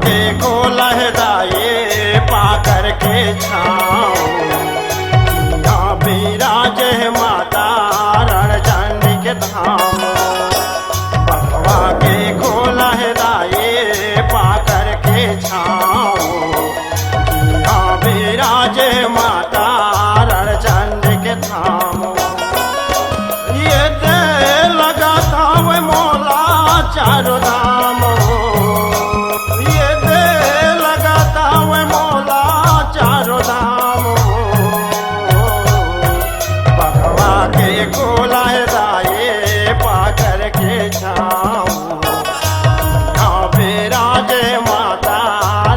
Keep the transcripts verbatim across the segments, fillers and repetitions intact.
के को लहदाए पाकर के छाँव, जिहाँ बिराजे माता रणचंडी के धाम। बघवा के को लहदाए पाकर के छाँव, जिहाँ बिराजे माता रणचंडी के धाम। ये दे लगत हवे मोला चारो धाम हो। ये दे लगत हवे मोला चारो धाम हो। बघवा के को लहदाए पाकर के छाँव। यहाँ बिराजे माता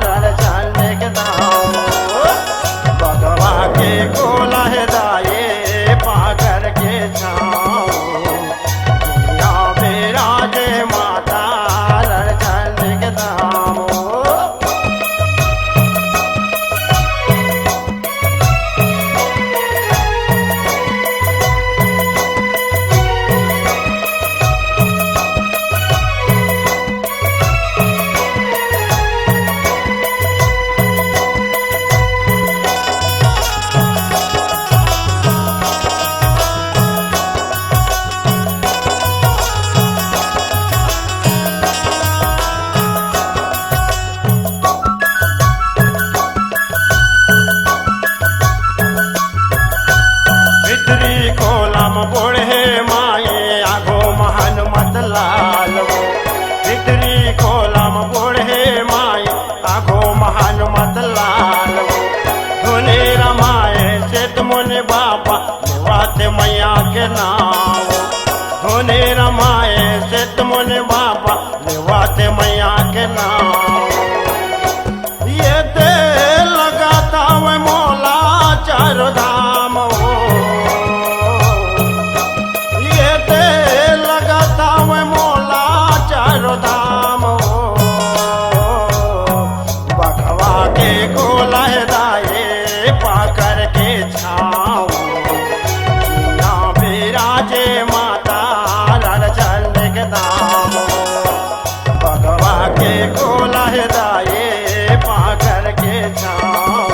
रणचंडी के धाम। बघवा के को लहदाए पाकर के छाँव। यहाँ बिराजे माता रणचंडी के धाम। भितरी कोलम बूढ़े माई आगो म हनुमत लाल वो। भितरी कोलम बूढ़े माई आगो म हनुमत लाल वो। धुनी रमाए सिद्ध मुनि बाबा लेवत मैया के नाम। धुनी रमाए सिद्ध मुनि बाबा लेवत मैया के नाम। ये दे लगत हवे मोला चारो धाम हो। ये दे लगत हवे मोला चारो धाम हो। बघवा के को लहदाए पाकर के छाँव। यहाँ बिराजे माता रणचंडी के धाम। बघवा के को लहदाए पाकर के छाँव।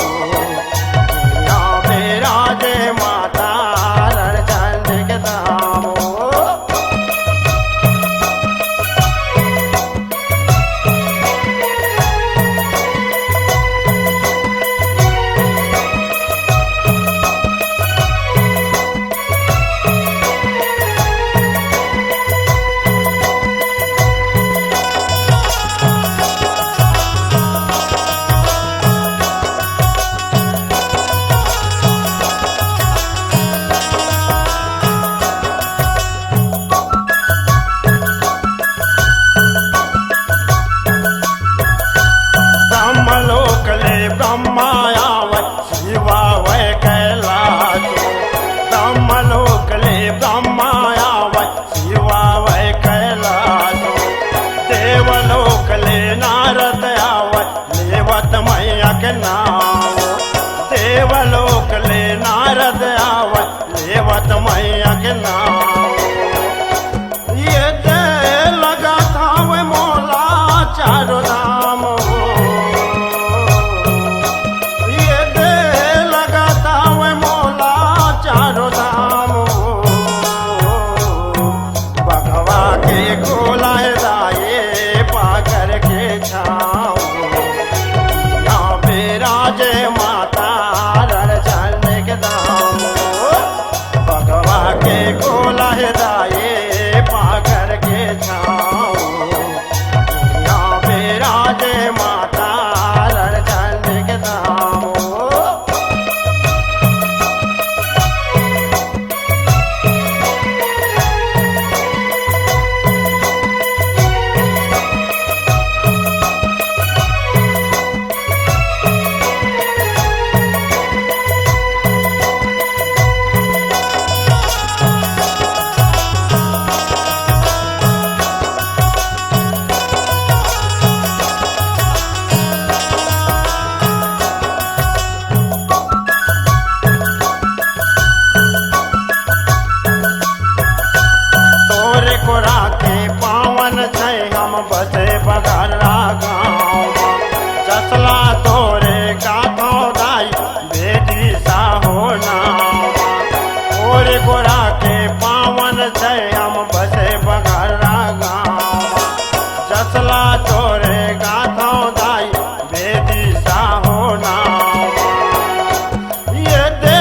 यहाँ बिराजे माता रणचंडी के धाम। ब्रह्मलोक ले ब्रह्मा आवै, शिव आवै कैलाश। ब्रह्मलोक ले ब्रह्मा आवै, शिव आवै कैलाश। देवलोक ले नारद आवै, लेवत मैया के नाम। देवलोक ले नारद आवै, लेवत मैया के नाम। ये दे लगत हवे मोला चारो धाम हो। ये दे लगत हवे मोला चारो धाम हो। बघवा के को लहदाए पाकर के छाँव। यहाँ बिराजे माता रणचंडी के धाम। बघवा के को लहदाए पाकर के छाँव। यहाँ बिराजे माता रणचंडी के धाम। तोरे कोरा के पावन छै हम बसे बघरा गाँव मा। ला तोरे गाथो दाई, बेदी साहो नामा। तोरे गोरा के पावन से हम बसे बघरा गाँव। जसला तोरे गाथो दाई, बेदी साहो नामा। ये दे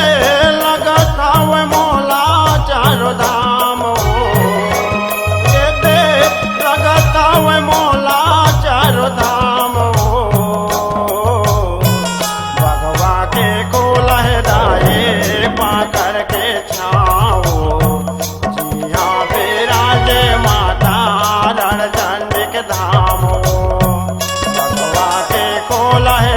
लगत हवे मोला चारो धाम हो। ये दे लगत हवे मोला चारो धाम हो। बघवा के खोलह दाई पाकर के छाँव। जिहाँ विराजे माता रणचंडी के धाम हो। बघवा के खोलह